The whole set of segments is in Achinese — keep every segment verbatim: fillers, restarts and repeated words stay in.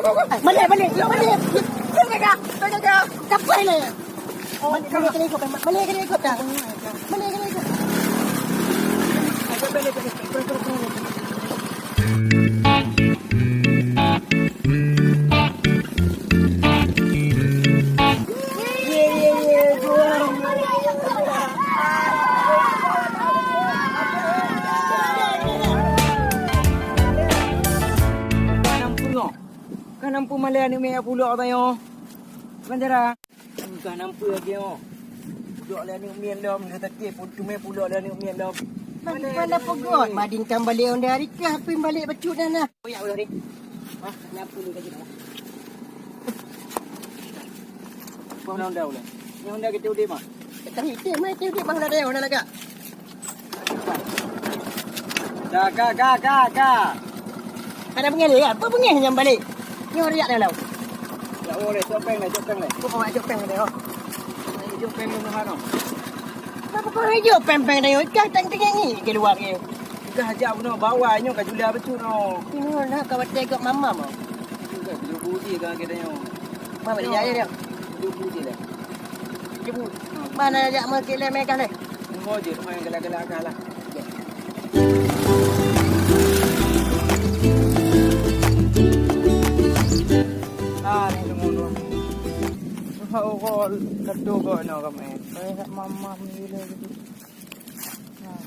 Balik, balik, balik. Balik, balik. Kapai le. Balik, balik, balik, balik, balik, balik. Balik, balik, balik. Ka nampu nyoe. Ka nampu malèe aneuk miet pulok tanyoe. Banjara. Ka nampu lagèe nyoe. Pulok lé aneuk miet lom, dah takè pun teumé pulok lé aneuk miet lom. Mana, mana peugöt? Madin kan balek ondeh hari kah, pih balek bacut dah nah. Oh, ya Allah ni. Hah, nampu ni gaji dah. Apa honda ulang? Ni honda kita udah mah. Tadi itu mah itu dia mah honda dia, honda lagak. Ka, ka, ka, ka, ka. Kada beungéh lé, apa beungéh nyang balek? Nyoe riak dah lau. Ya, oh, lé, cok péng lé, cok péng lé. Oh, cok péng lé, oh. Cok péng lé, Tuhan, oh. Kenapa kau hijau peng-peng dah, oh? Kah tang tengah ni ke luar ke? Kah ajak bunoe bawa nyoe ka jula betul, oh. Ini nak kau tegok mamam, oh. Itu kan, tujuh puluh je kan kita nyoe. Mama dia, ya, dia. Tujuh puluh je lah. Mana ajak mau ke lé, mega lé. Semua je, semua yang galak-galak kan lah. Ah, ni semua tu. Sebab orang kata kau nak ramai. Saya nak mamam ni lah gitu. Ah.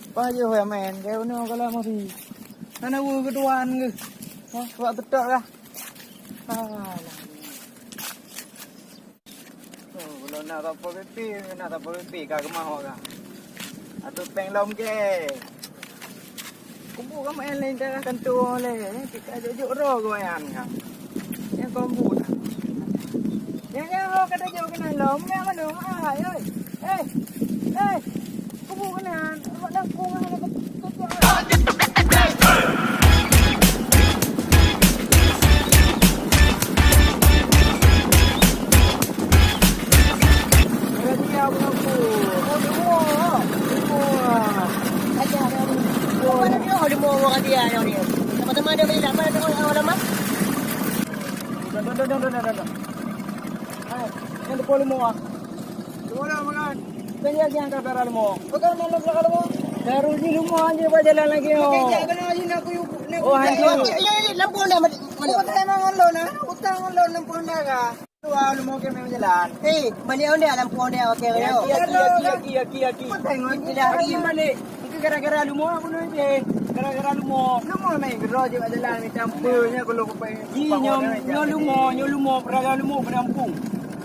Apa je orang main? Kayak mana kalau mesti? Mana guru ketuaan ke? Hah? Buat tetak lah. Ah, lah. Oh, kalau nak Satpol P P, nak Satpol P P ka keumah awak ka. Atau péng lom ke. Kubu ka main lain daerah kantor lé. Kita jok-jok roh goyan ka. Yang kombu dah. Yang, yang roh kata jok kena lom, yang mana? Ah, oi. Eh, eh. Kubu kena. Awak dah kong ada. Sama-sama ada beli apa? Ada orang lama? Dah, dah, dah, dah, dah, dah. Hai, yang depan lima ah. Lima dah makan. Kan dia yang kata dah lima. Bukan mana belakang lima? Baru ni lima aja buat jalan lagi, oh. Okey, jangan kena lagi nak aku yuk, nak Oh, aku hantu. Yuk. Ya, ya, ya, lampu dah mati. Mana? Utang dengan lo nah, utang dengan lo enam puluh dah. Dua lima ke memang jalan. Eh, balik ondeh lampu ondeh okey. Ya, ya, ya, ya, ya, ya, ya. Utang dengan Tidak hari. Balik. Itu gara-gara lima bunuh dia. Gara-gara lima. Lima main gerah je kat jalan macam apa nya kalau kau pergi. Ji nyo, nyo lima, nyo lima, perara lima, penampung.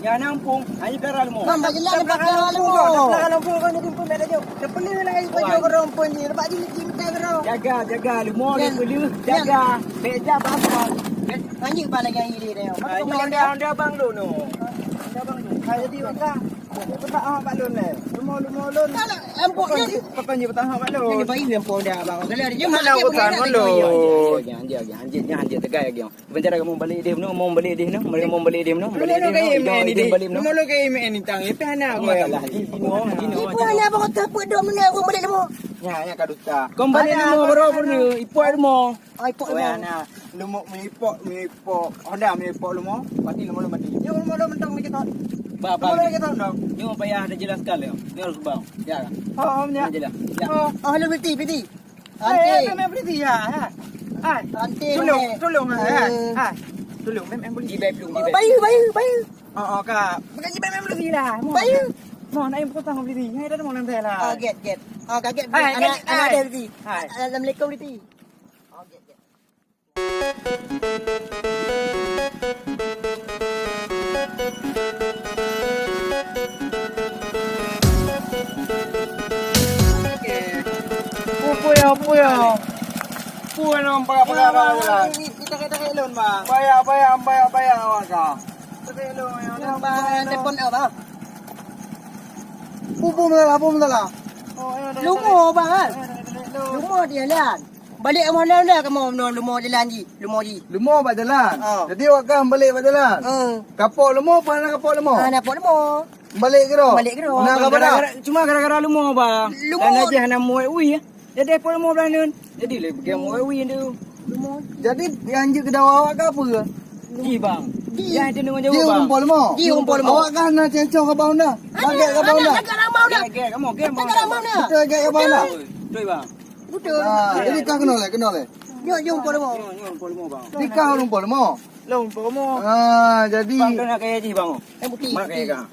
Ya nampung, hanya perara lima. Bang, bagi lah lepas perara lima. Perara lima kau ni pun tak ada jauh. Terpelih lah air baju orang pun ni. Lepas ni, ni kita gerah. Jaga, jaga. Lima ni pelih, jaga. Meja basah. Hanya balik yang ini dia. Hanya anda, anda bang lu no. Anda bang lu. Jadi orang. Dia petak ah Pak Lun eh. Lima, lima Lun. Ampun ni. Pekan je petak ah Pak Lun. Ni bayi yang pun dah bang. Kalau dia Mana makan, urusan dia Lun? Jangan, jangan, jangan, jangan, jangan tegai lagi. Penjara kamu balik deh, no, mau balik deh, no, balik, mau balik deh, no, balik deh, no, balik, no. Mau lo kayak main ni tang, itu anak aku. Masalah di sini, oh, di sini. Ibu hanya abang kata apa dok mana aku balik lama. Ya, ya kaduta. Kau balik lama baru pun ibu ada mau. Ai pok. Oh, ya, nah. Lumok mipok, mipok. Honda mipok lumok. Mati lumok lumok mati. Nyo lumok lumok mentong lagi ton. Ba, ba. Lumok lagi ton dong. Nyo payah ada jelaskan lé. Nyo harus bang. Ya. Oh, ya. Jelas. Ya. Oh, oh, halo Priti, Priti. Hai, hai, hai, Priti ya. Hai. Hai. Tolong, tolong hai. Hai. Tolong mem mem polisi. Di bep di bep. Bayu, bayu, bayu. Oh, oh, kak. Bukan di bep mem polisi lah. Bayu. Mau naik potong polisi. Hai, dah mau nanti lah. Oh, get, get. Oh, kaget. Hai, anak, kaget, anak hai. Dia Priti. Hai. Assalamualaikum Priti. Apa ya, apa ya? Apa yang nampak-nampak lah? Kita kata elon bang. Bayar, bayar, bayar, bayar awak kah? Kita elon yang nampak. Telepon apa? Apa masalah? Apa masalah? Lumo bang kan? Lumo dia lah. Balik rumah dah, dah kamu lumo, lumo jalan ji, lumo ji. Lumo bak jalan. Ha. Jadi awak kan balik bak jalan. Ha. Kapok lumo apa nak kapok lumo? Ha, nak kapok lumo. Balik ke dah? Balik ke dah? Nak kapok dah? Gara-gara, cuma gara-gara lumo bang. Lumo. Dan aja hana muat ui ya. Jadi apa lumo belah nun? Jadi le pergi muat ui tu. Jadi, nyang jeuet keu dawa awak kah peue? Ji, bang. Ji. Nyang itu nunggu jaweueb, bang. Ji rumpok leumô. Ji rumpok leumô. Awak kah na cecok keu Abah Honda? Lagèe keu Abah Honda. Lagèe keu Abah Honda. Lagèe, kamu, lagèe keu Abah Honda. Betul, lagèe keu Abah Honda. Betul, bang. Betul. Ah, jadi kah keunoe lé, keunoe lé. Nyoe, nyoe rumpok leumô. Nyoe, nyoe rumpok leumô, bang. Di kah rumpok leumô? Lah rumpok leumô. Ah, jadi. Bang, kena kaya ji, bang. Eh, putih. Mak kaya kah?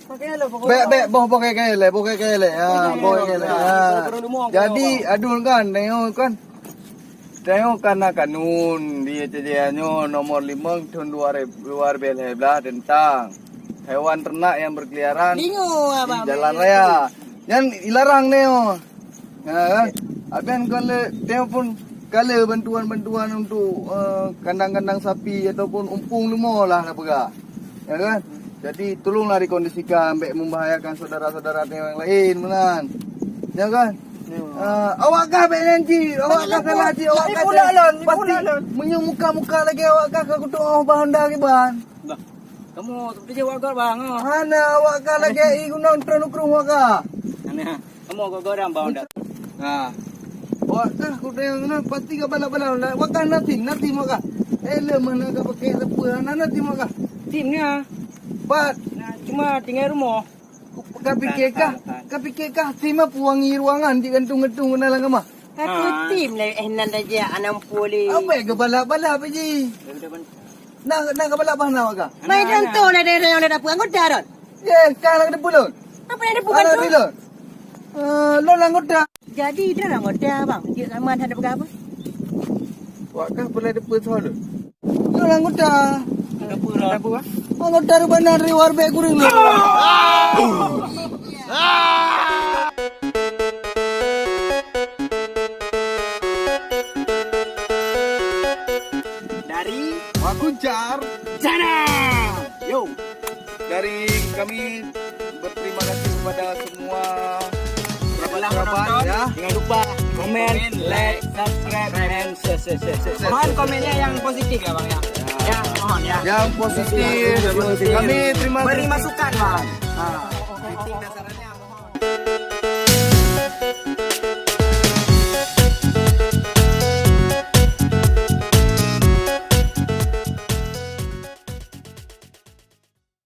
Bèk, bèk, boh, boh kaya-kaya lé, boh kaya-kaya lé. Ha, boh kaya-kaya lé. Ha. Jadi, aduen kan, tanyoe kan. Tanyoe kan na kanun di Aceh Jaya nyoe nomor limong tahun dua ribu, dua ribu lima belas tentang hewan ternak yang berkeliaran di jalan raya. Nyan dilarang tanyoe. Ya kan? Habis kon lé, tanyoe pun ka lé bantuan-bantuan untuk, eh, kandang-kandang sapi ataupun umpung leumô lah na peugah. Ya kan? Jadi, tolonglah dikondisikan, bèk membahayakan saudara-saudara tanyoe nyang laén meunan. Ya kan? Ya. Eh, awak kah bèk nyan cit, awak kah salah cit, awak kah pula lôn, pasti pula lôn. Meunyoe muka-muka lagèe awak kah ka kutu'oh Abah Honda kiban. Bah, kamu seperti awak kah, bang? Hana, awak kah lagèe ié gunong treun u krueng awak kah. Hana. Kamoe gogoran bang dah. Ha. Wak kah kuda nyang na pasti ka balap-balap. Wak kah na sim, na sim wak kah. Eh, le mana ka pakai leupeu, na, na sim wak kah. Sim ni ah. Pat. Nah, cuma tinggal rumah. Ka pikir kah? Ka pikir kah sim apa wangi ruangan di gantung-gantung na lam kamar? Aku tim le eh nan dah je anam pulih. Apa yang ka balap-balap ji? Nak, nak ka balap bah na wak kah? Mai contoh lah dari yang dah dapur anggota dah. Ye, kah nak dapur lôn? Apa yang dapur kan tu? Eh, lôn anggota. Jadi, dia anggota, bang. Dia sama ada pegang apa? Wak kah pernah dapur soal lôn? Lôn anggota. Dapur, dapur, ah? Anggota rubana dari Warbeck Kuring lôn. Dari Wakuncar Channel. Yo. Dari kami berterima kasih kepada semua kerabat-kerabat, ya. Jangan lupa komen, like, subscribe, and share, share, share, share. Mohon komennya yang positif ya, Bang, ya. Ya, mohon ya. Yang positif, yang positif. Kami terima kasih. Beri masukan, Bang. Ha. Kritik dan sarannya